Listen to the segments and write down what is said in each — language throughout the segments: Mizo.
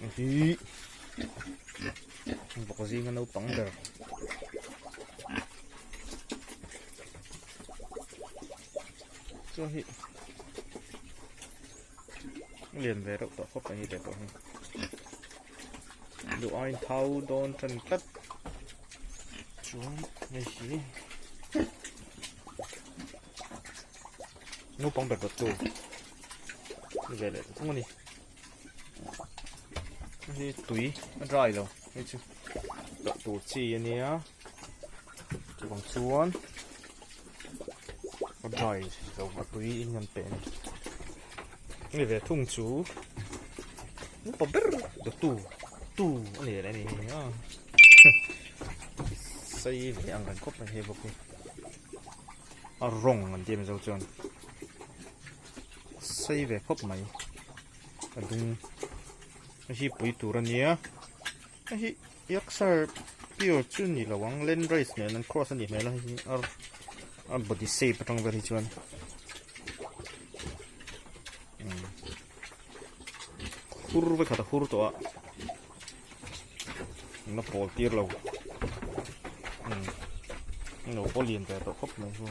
Hi vawk zinga naupang ber. Chuan hi lian ve reuh tawh khawp mai hi te pawh hi. Duh aiin thau dawn tan tlat. Chuan hei hi naupang ber dawttu ni ve leh ta thung a ni. Hei tui a dry lo hei chu loh tur chi a nia chuvang chuan a dry lo a tui in an pe a ni. Hei ve thung chu upa ber dawttu tu a ni leh a ni hei a sei ve ang reng khawp mai hei bawk hi a rawng an ti a mizo chuan. Sei ve khawp mai a dung hei hi pui tur a nia hei hi Yorkshire pure chu ni lo ang land race nen an cross a nih hmel a hei hi a body shape atang vel hi chuan hur vek khat a hur tawh a la pawl tir lo lo pawh lian ve tawh khawp mai chu.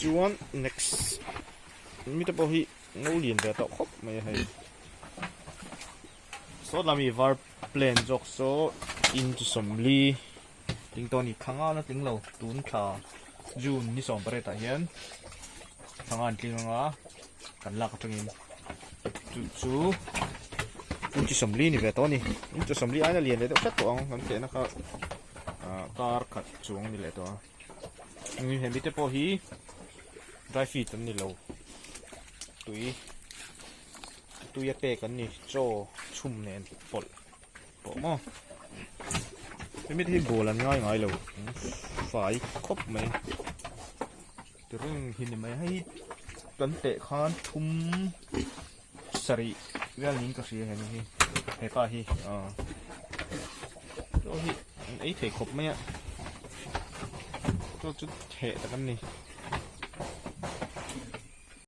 Chuan next mite pawh hi ngo lian ve tawh khawp mai a hei. Saw lami var plan zawk saw inch 40 tling tawh a ni. Thla nga na tling lo tun thla June ni 18 ah hian thla nga an tling anga kan lak atangin chu chu inch 40 ni ve tawh a ni. Inch 40 aina lian leh deuh hret tawh ang kan tehna kha. Ah kar khat chuang ni leh tawh a he mite pawh hi dry feed an ni lo tui tui a pek an ni chaw chhum nen pawlh pawh maw he mite hi ball an ngai ngai lo fai khawp mai ti reng hi ni mai hei kan teh khan thum sarih vel niin ka hria henu hi hepa hi ah chaw hi an ei thei khawp mai a chaw chu theh tak an ni.